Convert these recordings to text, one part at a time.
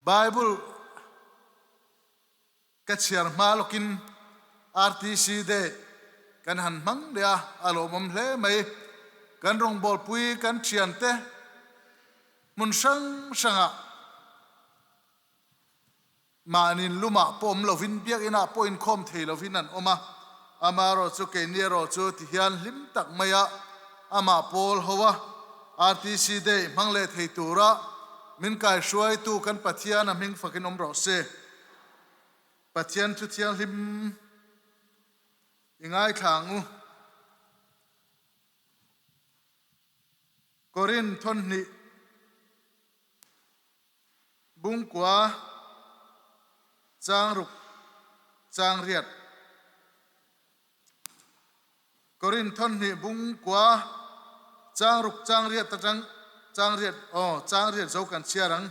Bible ka chhiar hma lawkin RTC Day kan han hmang leh a, a lawmawm hle mai. Kan rawngbawlpui kan thiante hmun hrang hrangah Mahnin lumah pawh awm lovin biakinah pawh inkhawm thei lovin an awm a, amaherawhchu keini erawh chu tihian hlim tak maia amah pawl ho a, RTC Day hmang leh thei tura min kaihruaitu kan Pathian a hming fakin awm rawh se. Pathian thu thianghlim i ngaithla ang u. Korin thawnhnih. Bungkua, Changruk, Changriat. Korin thawnhnih Bungkua, Changruk, Changriat atang Changriat aw Changriat zo kan chhiar ang.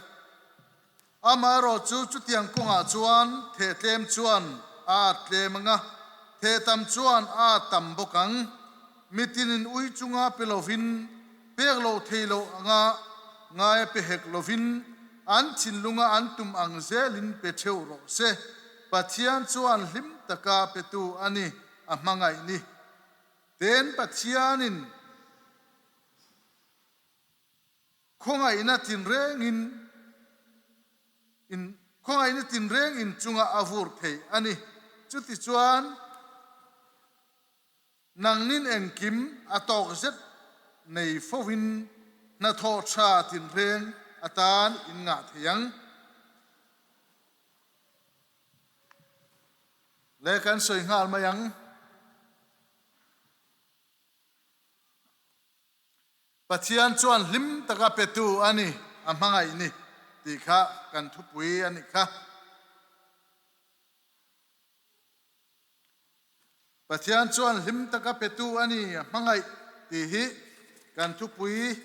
Amaherawh chu chutiang kawngah chuan theh tlem chuan a at tlem ang a, theh tam chuan a at tam bawk ang. Mitinin ui chunga pe lovin Pek loh thei loh anga ngai a pe hek lovin an thinlunga an tum ang zelin pe theuh rawh se. Pathian chuan hlim taka petu a ni, a hmangaih ni. Ten Pathianin khawngaihna tinrengin in khawngaihna tinreng in chunga a vur thei a ni. Chutichuan. Nangnin engkim a tawk zet nei fovin hnathawh tha tinreng atan in ngah thei ang. Le kan sawi nghal mai ang. Pathian chuan hlim taka petu a ni, a hmangaih ni tih kha kan thupui a nih kha. Pathian chuan hlim taka petu a ni, a hmangaih tih hi kan thupui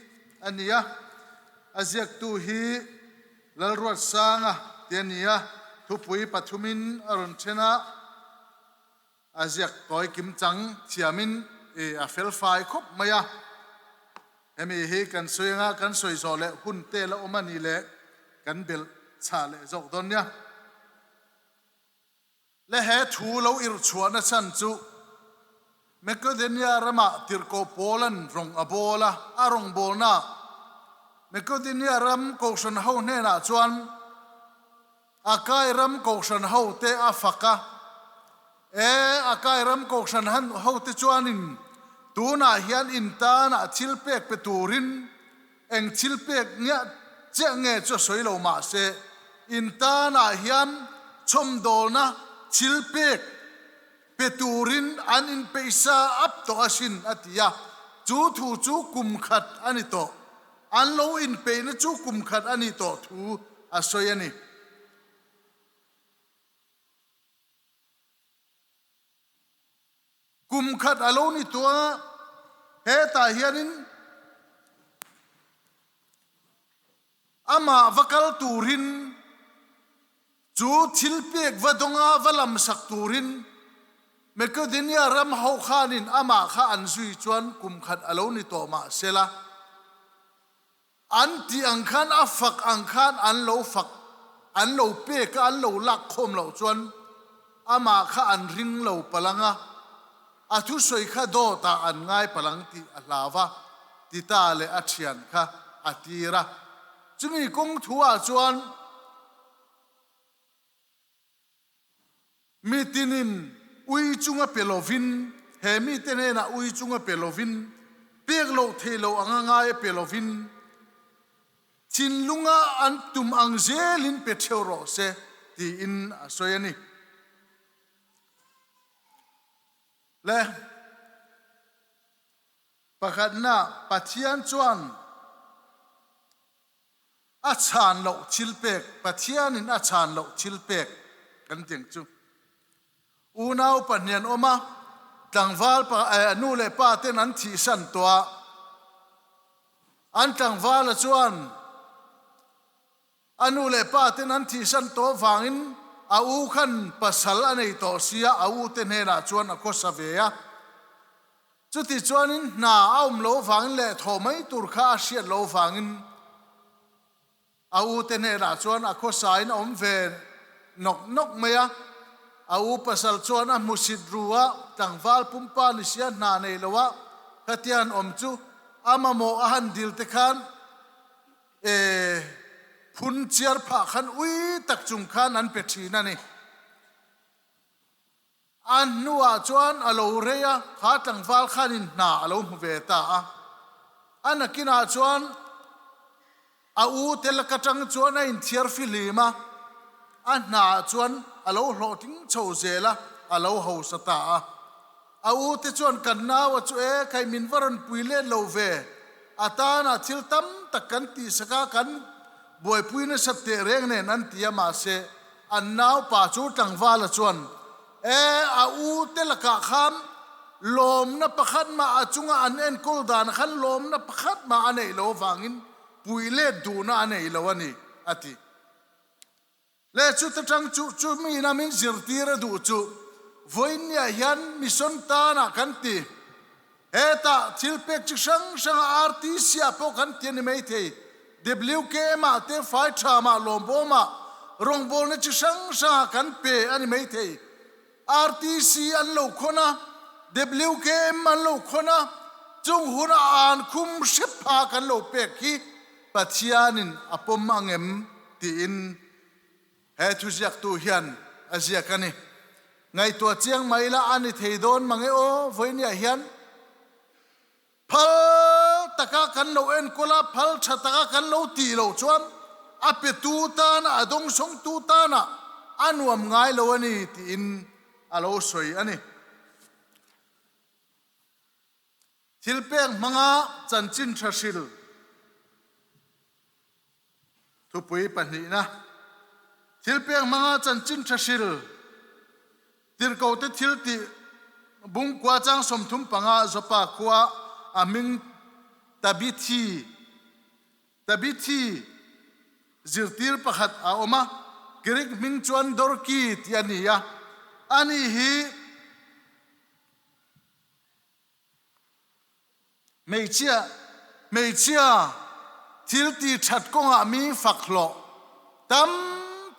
a ni a. A ziaktu hi Lalruatsanga ti a ni a, thupui pathumin a rawn then a, a ziak tawi kim chang thiamin a felfai khawp mai a. Hemi hi kan sawi anga kan sawi zawh leh hun te la awm a ni leh kan belh chhah leh zawk dawn nia. Le he thu lo irhchhuahna chhan chu Makedonia ramah tirhkoh Paula'n rawng a bawl a, a rawngbawlnaah Makedonia ram kohhran ho hnenah chuan Akai ram kohhran hote a fak a. E, Akai ram kohhran hote chuanin tunah hian in tanah thil pek pe turin Eng thil pek ngiah chiah nge chu a sawi lo mahse in tanah hian chhawmdawlna thil pek pe turin an inpeihsa ap tawh asin a ti a, chu thu chu kum khat a ni tawh. An lo inpeihna chu kum khat a nih tawh thu a sawi a ni. Kum khat a lo ni tawh a, hetah hianin amah va kal turin chu thil pek va dawnga va lamsak turin Makedonia ram ho khanin amah kha an zui chuan kum khat a lo ni tawh mah sela, An tih ang khan a fak ang khan an lo fak, an lo pek a, an lo lak khawm loh chuan amah kha an ring lo palang a, a thusawi kha dawt ah an ngai palang tih a hlau a, Tita leh a thian kha a tir a. Chumi kawng thu ah chuan Mi tinin ui chunga pe lovin, he mite hnenah ui chunga pe lovin, pek loh theih loh anga ngai a pe lovin, thinlunga an tum ang zelin pe theuh rawh se, tiin a sawi a ni. Le pakhatna, Pathian chuan A chhan loh thil pek, Pathianin a chhan loh thil pek kan ti ang chu. Unau pahnih an awm a, tlangval pa eh nu leh pa ten an thihsan tawh a, an tlangvala chuan a nu leh pa ten an thihsan tawh vangin a u khan pasal a nei tawh sia, a u te hnenah chuan a khawsa ve a. Chuti chuanin hna a awm lo vangin leh thawh mai tur kha a hriat lo vangin A u te hnenah chuan a khawsain a awm ve nawk nawk mai a. A u pasal chuan a hmusit ru a, tlangval pumpa ni sia hna nei lo a, khatian awm chu a mamawh a han dil te khan e phun chiar phah khan ui tak chung khan an pe thin a ni. A hnuah chuan a lo rei a, kha tlangval khanin hna a lo hmu ve ta a. A nakinah chuan a u te lak atang chuan a inthiar fihlim a, a hnaah chuan a lo hlawhtling chho zel a, a lo hausa ta a. A u te chuan kan nau a chu e, khai min va rawn pui let lo ve, a tanah thil tam tak kan tihsak a, kan buaipui nasat teh reng nen an ti a, mahse An naupa chu tlangvala chuan, E, a u te lakah khan lawmna pakhat mah a chunga an enkawl dan khan lawmna pakhat mah a neih lo avangin puih let duhna a nei lo a ni, a ti. Le chuta tang chu chumi ina min zirtir a duh chu vawiinniah hian mission tanah kan ti. Hetah thil pek chi hrang hranga RTC ah pawh kan ti a ni maithei. WKM ah te fai tha mah lawmbawm ah rawngbawlna chi hrang hrangah kan pe a ni maithei. RTC an lo khawn a, WKM an lo khawn a, chung huna an khum hrep pha kan lo pek hi Pathianin a pawm angem tiin He thuziaktu hian a ziak a ni. Ngaihtuah chiang mai ila a ni thei dawn mang e aw, vawinia hian phal taka kan lo enkawl a, phal tha taka kan lo tih loh chuan a petu tana, a dawngsawngtu tana a nuam ngai lo a ni tiin a lo sawi a ni. Thil pek hmanga chanchin tha hril thupui pahnihna. Thil pek hmanga chanchin tha hril tirhkohte thil tih bungkua chang 35 Joppa khua a hming Tabithi Tabithi zirtir pakhat a awm a, Greek hming chuan Dorki tih a ni a, ani hi Hmeichhia, hmeichhia thil ti that kawngah mi fak hlawh tam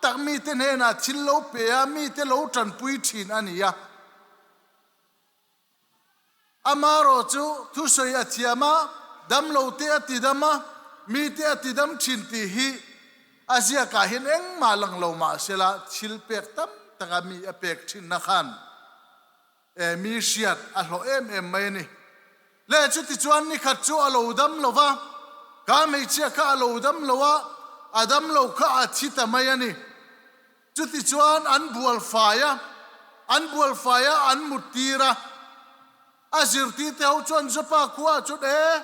tak mite hnenah thil lo pe a, mite lo tanpui thin a ni a. Amaherawh chu thusawi a thiam a, damlo te a tidam a, mite a tidam thin tih hi a ziakah hian engmah lang lo mah sela thil pek tam taka mi a pek thinna khan E mi hriat a hlawh em em mai a ni. Le chutichuan ni khat chu a lo dam lo va, ka hmeichhia kha a lo dam lo a, a dam lo kha a thi ta mai a ni. Chutichuan an bual fai a, an bual fai a, an mut tir a. A zirtirte ho chuan Joppa khuaah chuan e,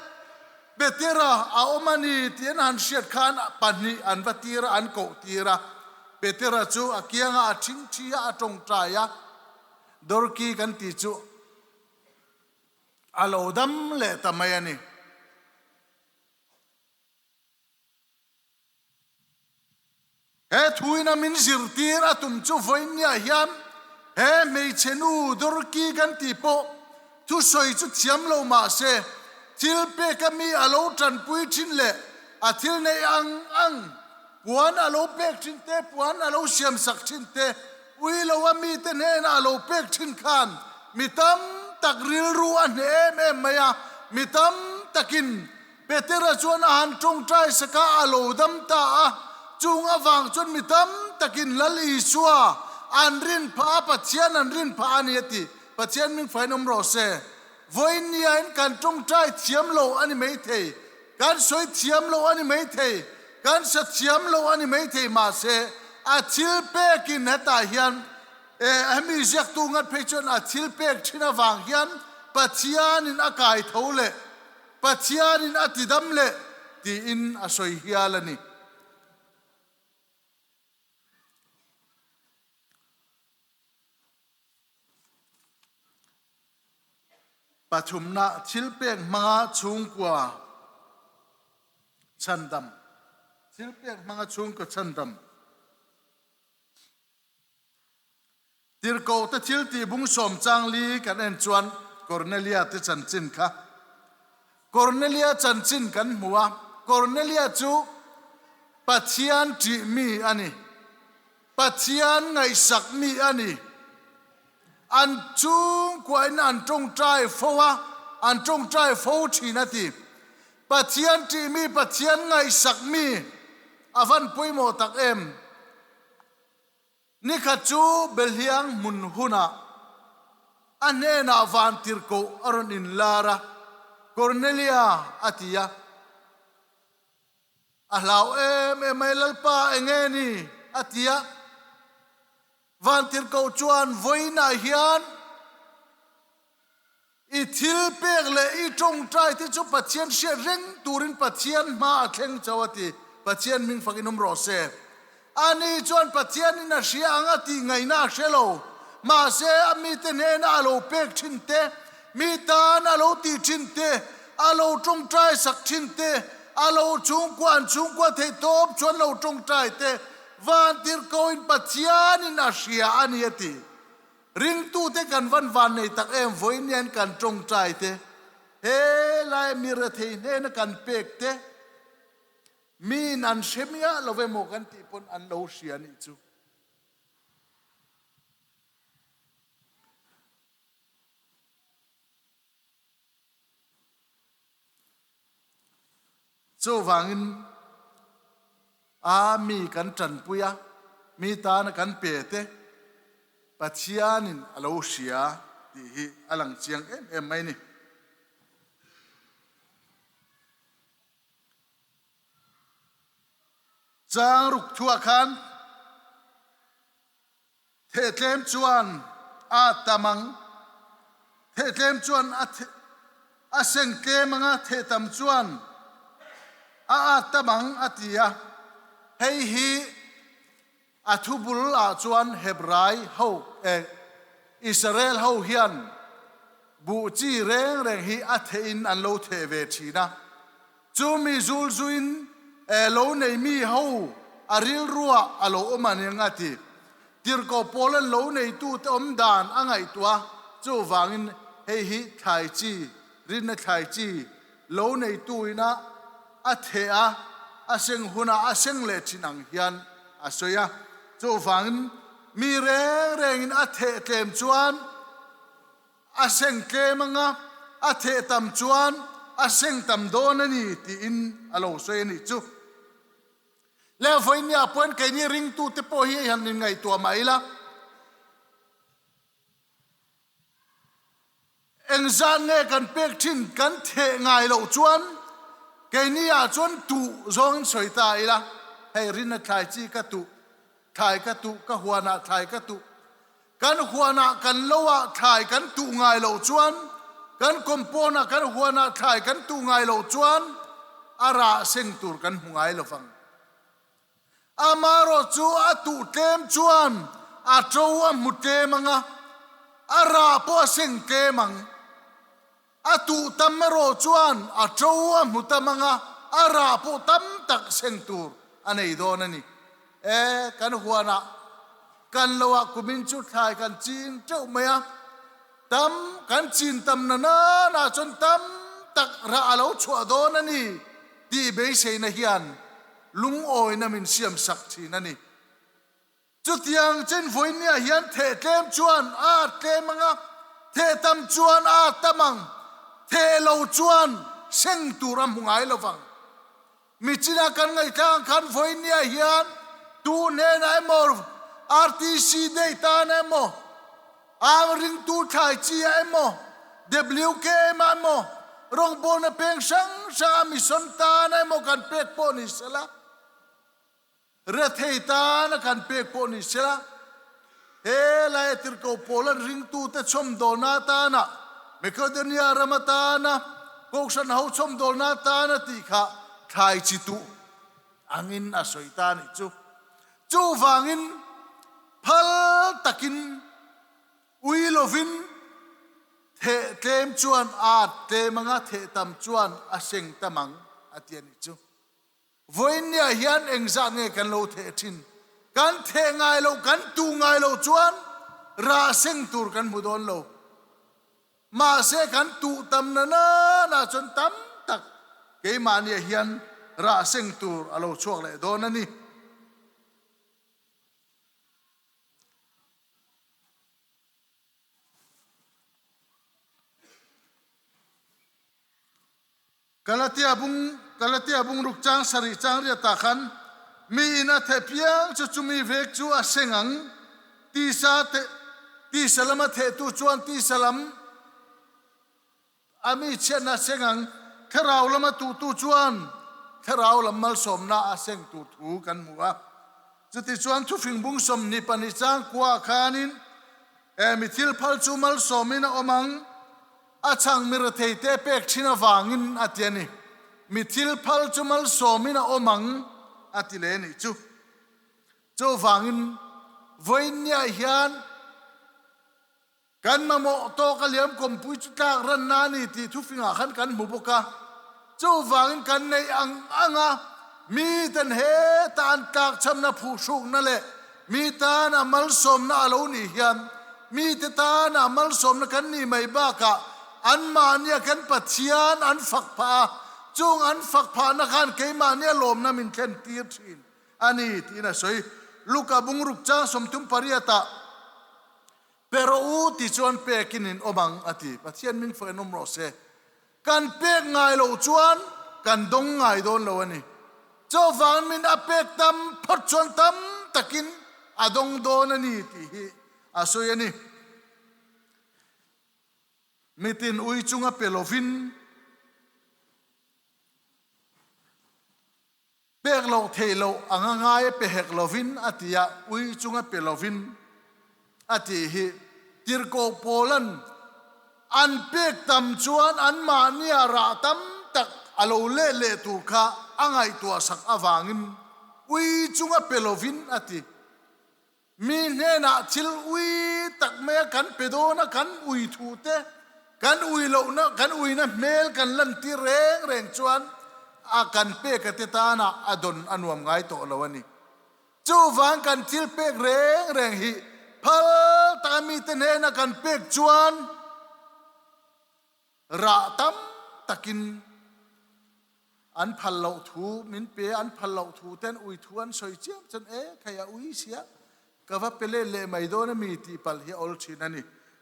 Petera a awm a ni tih an han hriat khan pahnih an va tir a, an koh tir a. Petera chu a kiangah a thingthi a, a tawngtai a. Dorki kan tih chu a lo dam leh ta mai a ni. He thuina min zirtir a tum chu vawiinniah hian he hmeichhe nu Dorki kan tih pawh thusawi chu thiam lo mah se thil peka mi a lo tanpui thin leh a thil neih ang ang Puan a lo pek thin te, puan a lo siamsak thin te, ui lo a mite hnenah a lo pek thin khan mi tam tak rilru a hneh em em mai a, mi tam takin Petera chuan a han tawngtai sak a, a lo dam ta a, chung avang chuan mi tam takin Lal Isua an rin phah a, Pathian an rin phah a ni a ti. Pathian ming fain awm rawh se. Vawiinniain kan tawngtai thiam lo a ni maithei, kan sawi thiam lo a ni maithei, kan sa thiam lo a ni maithei mahse a thil pekin hetah hian hemi ziaktu ngat phei chuan a thil pek thin avang hian Pathianin a kai tho leh Pathianin a tidam leh tiin a sawi hial a ni. Pathumna thilpek hmanga chhungkua chhandam. Thilpek hmanga chhungkua chhandam. Tirhkohte thil tih bung sawm chang li kan en chuan Kornelia te chanchin kha. Kornelia chanchin kan hmu a, Kornelia chu. Pathian ṭih mi a ni. Pathian ngaihsak mi a ni. An chhungkuain an ṭawngṭai fo a, an ṭawngṭai fo ṭhin a ti. Pathian ṭih mi, Pathian ngaihsak mi a van pawimawh tak em? Nikhat chu Belhiang hmun hunah a hnenah vantirhkoh a rawn inlar a, Kornelia a ti a. A hlau em em mai, Lalpa eng nge ni? a ti a. Vantirhkoh chuan vawiinah hian i thil pek leh i tawngtai te chu Pathian hriat reng turin Pathian hma a thleng chauh a ti. Pathian hming fak in awm rawh se. Ani chuan Pathianin a hria ang a tih ngaihna a hre lo. Mahse, a mite hnena a lo pek thin te, mi tan a lo tih thin te, a lo tawngtai sak thin te, a lo chhungkua an chhungkua theih tawp chuan lo tawngtai te, vantirhkohin Pathianin a hria a ni a ti. Ringtute kan van van nei tak em vawiin hian kan tawngtai te, he lai mi rethei hnena kan pek te, Miin an hre miah lo emaw kan tih pawn an lo hria nih chu. Chuvangin a mi kan tanpui a, mi tana kan pe te Pathianin a lo hria tih hi a lang chiang em em mai ni. Chang ruk thuah khan thehtlem chuan a tam ang, thehtlem chuan a seng tlem ang a, thehtam chuan a at tam ang a ti a. Hei hi a thubul ah chuan Hebrai ho eh Israel ho hian buh chi reng reng hi a theh in an lo theh ve thin a, chu mi zul zuin eh lo nei mi ho a rilruah a lo awm a ning a ti. Tirhkoh pawl an lo neitu te awm dan a ngaihtuah a, chuvangin hei hi thlai chi, rinna thlai chi lo neitu ina a theh a, a seng hunah a seng leh thin ang hian a sawi a. Chuvangin mi reng rengin a theh tlem chuan a seng tlem anga, a theh tam chuan a seng tam dawn a ni tiin a lo sawi a nih chu. Leh vawinia pawhin keini ringtute pawh hi han inngaihtuah mah ila, Engzat nge kan pek thin kan theh ngai loh chuan keini ah chuan tuh zawngin sawi ta ila, hei rinna thlai chi ka tuh, thlai ka tuh, ka huan ah thlai ka tuh, kan huan ah kan lo ah thlai kan tuh ngai loh chuan, kan compound ah kan huan ah thlai kan tuh ngai loh chuan a rah seng tur kan hmu ngai lovang. Amaherawh chu a tuh tlem chuan a to a hmu tlem ang a, a rah pawh a seng tlem ang. A tuh tam erawh chuan a to a hmu tam ang a, a rah pawh tam tak seng tur a nei dawn a ni. E, kan huanah kan loah kumin chu thlai kan ching teuh mai a, tam kan chin tam na nana chuan tam tak rah a lo chhuah dawn a ni tih beiseina hian lungawina min siam sak thin a ni. Chutiang chen vawinia hian theh tlem chuan a at tlem ang a, theh tam chuan a at tam ang, theh lo chuan seng tur a hmu ngai lo vang. Michina kan ngaihthlak ang khan vawinia hian tu hnenah emaw RTC day tan emaw, Ang ringtu thlai chi ah emaw, WKM ah emaw, rawngbawlna peng hrang hrang ah mission tan ah emaw kan pek pawh ni sela, rethei tan a kan pek pawh ni sela, he lai a tirhkoh pawl an ringtute chhawmdawlna atana Makedonia ram atana Kohhran ho chhawmdawlna atana tih kha thlai chi tuh angin a sawi ta a nih chu. Chuvangin phal takin ui lovin theh tlem chuan a at tlem anga theh tam chuan a seng tam ang a ti a nih chu. Vawiinniah hian engzat nge kan lo theh thin? Kan theh ngai loh, kan tuh ngai loh chuan rah seng tur kan hmu dawn lo. Mahse kan tuh tam na nana chuan tam tak keimahniah hian rah seng tur a lo chhuak leh dawn a ni. Galatia bung Galatia bungruk chang sarih chang riat ah khan mi in a theh piang chu chumi vek chu a seng ang tisa te tisa lam a thehtu chuan tisa lam a mi chhiatna a seng ang thlarau lam a tuhtu chuan thlarau lam malsawmna a seng tur thu kan hmu a chuti chuan thufing bung 22 chang kua khanin e mi thil phal chu malsawmin a awm ang A chhang mi retheite pek thin avangin a ti a ni. Mi thil phal chu malsawmin a awm ang a ti leh a nih chu. Chuvangin vawiinniah hian kan mamawh tawk a liam kawmpui chu tlak ranna a ni tih thufingah khan kan hmu bawk a. Chuvangin kan neih ang anga miten heta an tlakchhamna phuhrukna leh mi tana malsawmna a lo nih hian mite tana malsawmna kan nih mai bakah anmahnia kan Pathian an fak phah a, chung an fak phahna khan keimahnia lawmna min thlen tir thin a ni tiin a sawi. Luka bungruk chang 38 ah Pe rawh u ti chuan pekin in awm ang a ti. Pathian min fawh en awm rawh se. Kan pek ngai loh chuan kan dawng ngai dawn lo a ni. Chuvangin min a pek tam phawt chuan tam takin a dawng dawn a ni tih hi a sawi a ni. Mitin ui chunga pe lovin. Pek loh theih loh anga ngai a pe hek lovin a ti a, ui chunga pe lovin a tih hi Tirhkoh Paula'n an pek tam chuan anmahnia rah tam tak a lo leh leh tur kha a ngaihtuahsak avangin ui chunga pe lovin a ti. Mi hnenah thil ui tak maia kan pe dawn a, kan ui thu te, kan ui lohna, kan uina hmel kan lantir reng reng chuan a kan peka te tanah a dawn a nuam ngai tawh lo a ni. Chuvang kan thil pek reng reng hi phal taka mite hnena kan pek chuan Rah tam takin an phal loh thu min pe a, an phal loh thu ten ui thu an sawi chiam chuan e khei a ui sia ka va pe let leh mai dawn a mi tih palh hi a awl thin a ni.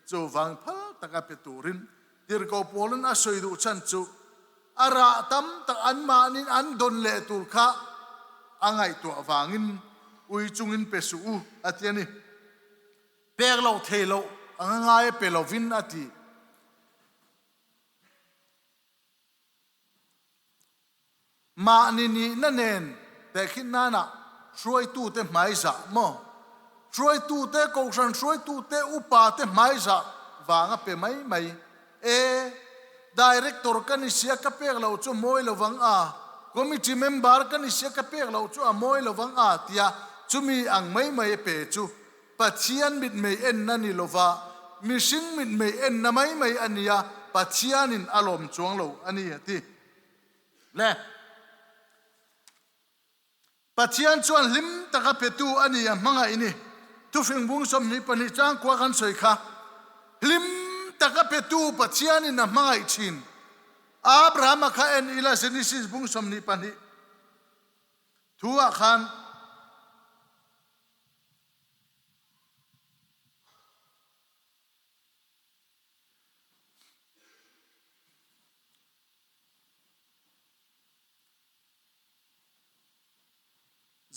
Chuvang phal taka pe turin tirhkoh Paulin a sawi duh chhan chu a rah tam tak anmahnin an dawn leh tur kha a ngaihtuah vangin ui chungin pe suh u a ti a ni. Pek loh thei loh anga ngai a pe lovin a ti. Mahni nihna nen tehkhin nana hruaitute hmaizah maw? Hruaitute, kohhran hruaitute, upate hmaizah vanga pe mai mai e. Director ka ni sia ka pek loh chu a mawi lovang a, committee member ka ni sia ka pek loh chu a mawi lovang a tia chumi ang mai mai a pe chu Pathian mitmei enna ni lova, mihring mitmei enna mai mai a nia, Pathianin a lawm chuang lo a ni, a ti. Le. Pathian chuan hlim taka petu a ni a hmangaih ni. Thufing bung 22 chang kua kan sawi kha. Hlim taka petu Pathianin a hmangaih thin. Abrahama kha en ila Genesis bung 22 thu ah khan.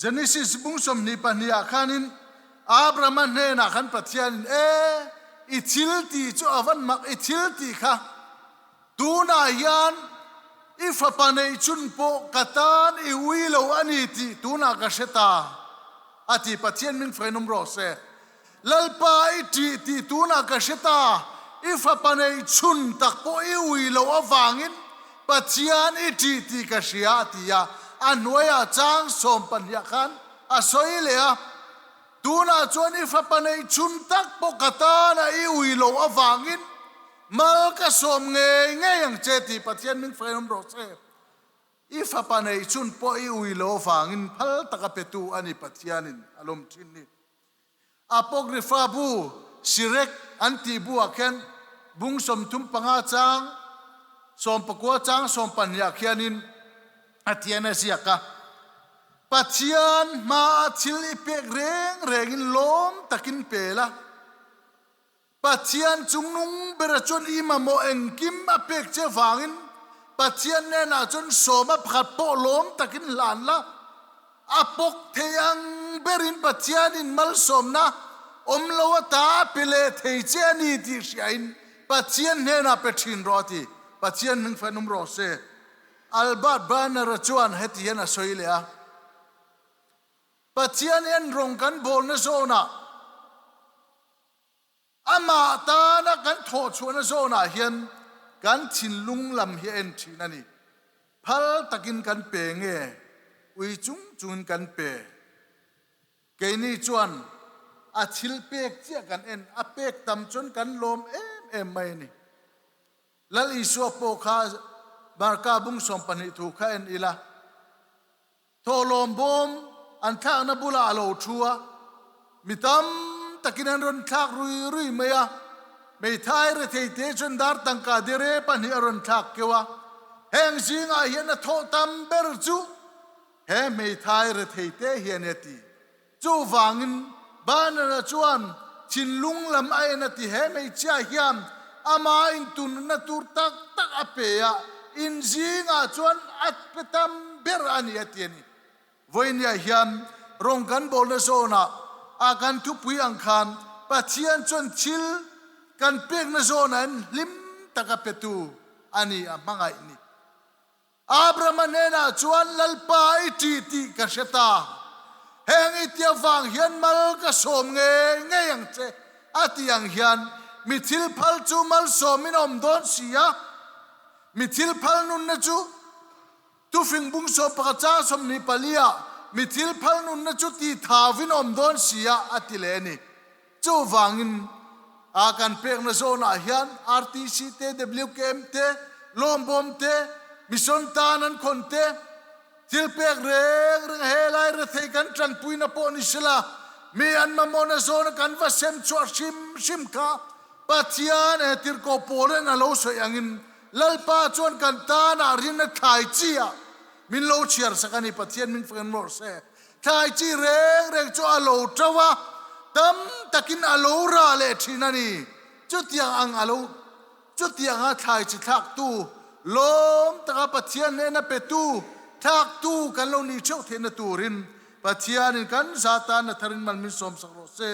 Genesis bung 22 ah khanin Abrahama hnenah khan Pathianin e i thil ti chu a van mak i thil ti kha Tunah hian i fapa neih chun pawh ka tan i ui lo a ni tih tunah ka hre ta, a ti. Pathian min fainawm rawh se. Lalpa i ṭih tih tunah ka hre ta, i fapa neih chhun tak pawh i ui loh avangin Pathian i ṭih tih ka hria, a ti a. A hnuaiah chang 12 khan a sawi leh a. Tunah chuan i fapa neih chhun tak pawh ka tana i ui loh avangin mal ka sawm ngei ngei ang che tih Pathian min fainawm rawh se. I fapa neih chhun pawh i ui loh avangin phal taka petu a ni Pathianin a lawm thin ni. Apocrypha bu Sirek an tih buah khian bung 35 chang 19 chang 12 ah khianin. A tian a ziak a, Pathian hmaah thil i pek reng rengin lawm takin pe la. Pathian chungnung bera chuan i mamawh engkim a pek che vangin Pathian hnenah chuan sawma pakhat pawh lawm takin hlan la. A pawk thei ang berin Pathianin malsawmna awm lo ata a pe leh thei che a ni tih hriain Pathian hnenah pe thin rawh a ti. Pathian hming fanum rawh se. Albert Banner-a chuan heti hian a sawi leh a, Pathian hian rawng kan bawlna zawnah, amah tana kan thawhchhuahna zawnah hian kan thinlung lam hi a en thin a ni. Phal takin kan pe nge, ui chung chungin kan pe. Keini chuan a thil pek chiah kan en, a pek tam chuan kan lawm em em mai a ni. Lal Isua pawh kha Marka bung 12 thu kha en ila, Thawhlawm bawm an thlakna bulah a lo thu a, mi tam takin an rawn thlak rui rui mai a, hmeithai rethei te chuan dar tangka dere pahnih a rawn thlak keuh a, heng zingah hian a thawh tam ber chu he hmeithai rethei te hian a ti. Chuvangin Banner-a chuan thinlung lam a en a ti. He hmeichhia hian ama intunna tur tak tak a pe a, in zingah chuan a pe tam ber a ni a ti a ni. Vawinia hian rawng kan bawlna zawnah a kan thupui ang khan Pathian chuan thil kan pekna zawnah hian hlim taka petu a ni a hmangaih ni. Abrahama hnenah chuan, Lalpa i ṭih tih ka hre ta. Heng i ti avang hian mal ka sawm ngei ngei ang che, a ti ang hian mi thil phal chu malsawmin a awm dawn si a. Mi thil phal nunna chu Tufing bung 11 chang 24 ah mi thil phal nunna chu ti thauvin a awm dawn si a, a ti leh a ni. Chuvangin a kan pekna zawnah hian RTC te, WKM te, Lawmbawm te, Mission tan an khawn te, thil pek reng reng helai rethei kan tanpuina pawh ni sela, mi an mamawhna zawna kan va sem chhuah hrim hrim kha Pathian he tirhkoh pawlin a lo sawi angin Lalpa chuan kan tanah rinna thlai chi ah min lo chhiar sak a ni, Pathian min fak in rawh se. Thlai chi reng reng chu a lo to a, tam takin a lo rah leh thin a ni. Chutiang ang a lo, chutianga thlai chi thlaktu, lawm taka Pathian hnena petu, thlaktu kan lo nih theuh theihna turin Pathianin kan za tan a tharin mal min sawmsak rawh se.